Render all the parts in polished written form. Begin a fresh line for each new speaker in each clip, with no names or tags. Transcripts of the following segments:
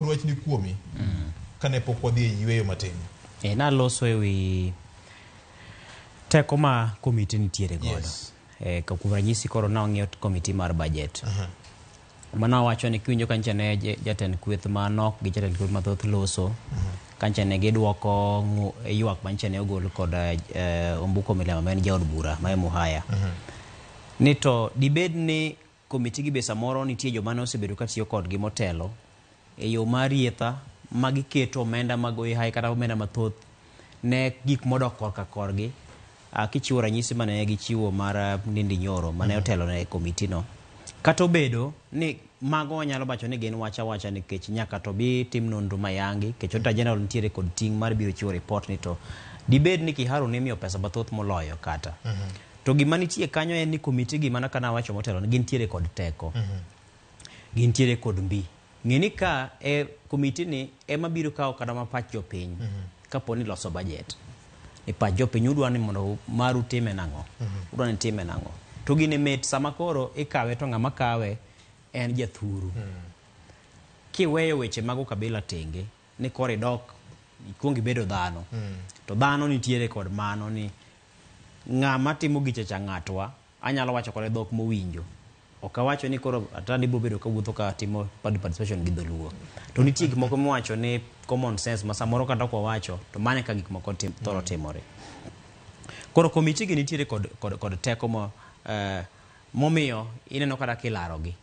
wachni kuomi kane pok wadhi e yueyo matin.
E, naloso e wi teko ma komiti nitiere godo.
Yes.
E, ka kuom ranyisi koro nawang'iyo komiti mar budget. Mano wacho ni kiwinjo ka nyicha ne jatend kweth manok gi jatend kweth mathoth loso, ka nyicha ne gidwoko ywak ma nyicha ne ogol kod Ombuko Milema ma en jaod bura ma e Muhaya. Ni to dibed ni komiti gi be samoro nitie joma ne osebedo ka tiyo kodgi motelo e yo mar rietha ma giketo omenda mag oihae kata omenda mathoth ne gik modok korka korgi. Kichiwo ranyisi mane gichiwo mar Ndindi Nyoro mane otelo ne komiti no. Kata obedo ni mago wanyalo wacho ni gin wacha wacha nikech nyaka to bi tim nonro mayangi nikech Auditor General nitiere kod ting' mar biro chiwo report ni to dibed ni Kiharu ne imiyo pesa mathoth moloyo kata. To gima nitie kanyo en ni komiti gi mana kana wacho motelo ni gintiere kod teko. Gintiere kod mbi. Ng'e ni ka e komiti ni ema biro kawo kata ma pach jopiny kapo ni loso budget. Ni pach jopiny udwa ni mondo maru time nang'o? Udwa ni time nang'o? To gini mit sama koro ikawe to ng'ama kawe en jathuru. Kiweyo weche mag ukabila tenge ni koro idok ikuong ibedo dhano. To dhano nitiere kod mano ni ng'ama timo gicha cha ng'atwa anyalo wacho kode dhok mowinjo. Ok awacho ni koro atandi biro bedo kawuotho ka timo participation gi dholuo. To nitie gik moko miwacho ni common sense ma samoro kata ok wawacho to mano e ka gik moko thoro timore. Koro komiti gi nitiere kod teko momiyo ineno kata kilarogi.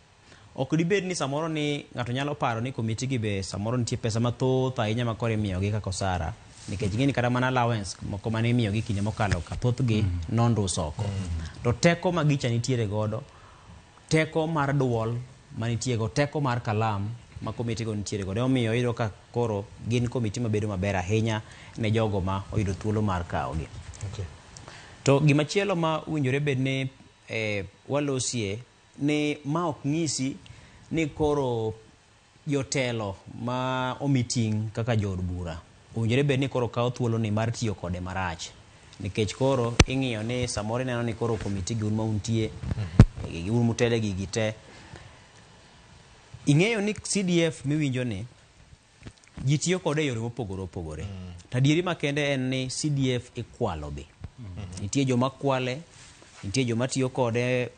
Ok dibed ni samoro ni ng'ato nyalo paro ni komiti gi be samoro nitie pesa mathoth ahinya ma koro imiyogi kaka osara. Nikech ing'e ni kata mana allowance moko mane imiyogi kinde mokalo ka thothgi nondus oko. To teko ma gicha nitiere godo, teko mar duol manitie go, teko mar kalam ma komiti go nitiere godo. Emomiyo iyudo ka koro gin komiti mabedo maber ahinya ne jogo ma oyudo thuolo mar kawogi. To gimachielo ma owinjore bed ni walosie ni ma ok ng'isi ni koro jotelo ma omi ting' kaka jood bura owinjore bed ni koro kawo thuolo ni mar tiyo kode marach. Nikech koro ing'iyo ni samoro ineno ni koro komiti gi un ma untie, un mutele gigi te. Ing'eyo ni CDF miwinjo ni ji tiyo kode e yore mopogore opogore. To adieri makende en ni CDF ikwalo be. Nitie joma kwale, nitie joma tiyo kode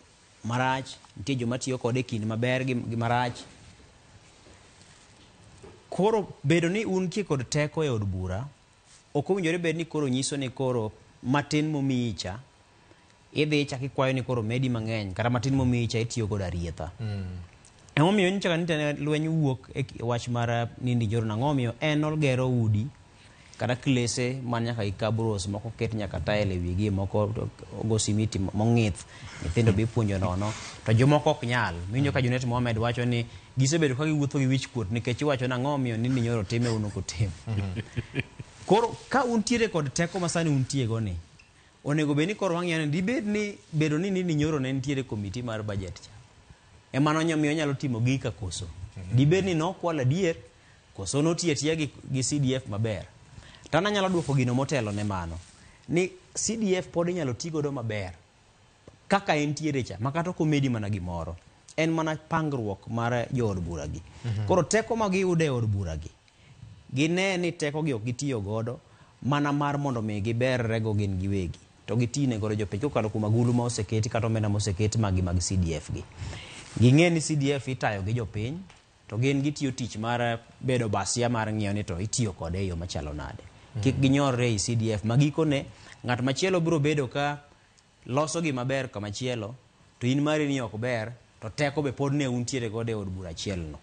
marach, nitie joma tiyo kode e kind maber gi marach. Koro bedo ni untie kod teko e od bura, ok owinjore bed ni koro nyiso ni koro matin momiyi cha, idhi ichako ikwayo ni koro medi mang'eny, kata matin momiyi cha itiyo godo arietha. Emomiyo nyicha ka lweny wuok e wach mar Ndindi Nyoro nang'o omiyo en ogero udi kata klese man nyaka gi kabros moko ket nyaka tile e wigi, moko ogo simiti mong'ith, nyithindo be ipuonjo nono, to jomoko ok nyal. Miwinjo ka Junet Mohamed wacho ni gisebedo ka giwuotho gi wich kuot nikech iwacho nang'o omiyo Ndindi Nyoro time un ok utim. Koro ka untiere kod teko ma sani untie go ni, onego bed ni koro wang'iyo ni dibed ni bedo ni Ndindi Nyoro ne nitiere komiti mar budget cha. Ema nonyamiyo onyalo timo gika koso. Dibed ni nokwalo adier koso notiyo atiya gi CDF maber. To an anyalo duoko gino motelo ne mano. Ni CDF pod inyalo ti godo maber kaka entiere cha, ma kata ok omedi mana gimoro. En mana pangruok mar jood bura gi. Koro teko ma giyudo e od bura gi, gine ni teko gi ok gitiyo godo mana mar mondo mi giberre go gin giwegi. To gitine godo jopiny kokalo kuom agulu ma oseketi kata omenda ma oseketi magi mag CDF gi. Ging'e ni CDF itayo gi jopiny, to gin gitiyo tich mar bedo basia mar ng'iyo ni to itiyo kode e yo machalo nade. Kik ginyorre ei CDF ma gikone ng'at machielo biro bedo ka loso gima ber kamachielo to in mari ni ok ber to teko be pod ne untiere godo e od bura achiel no.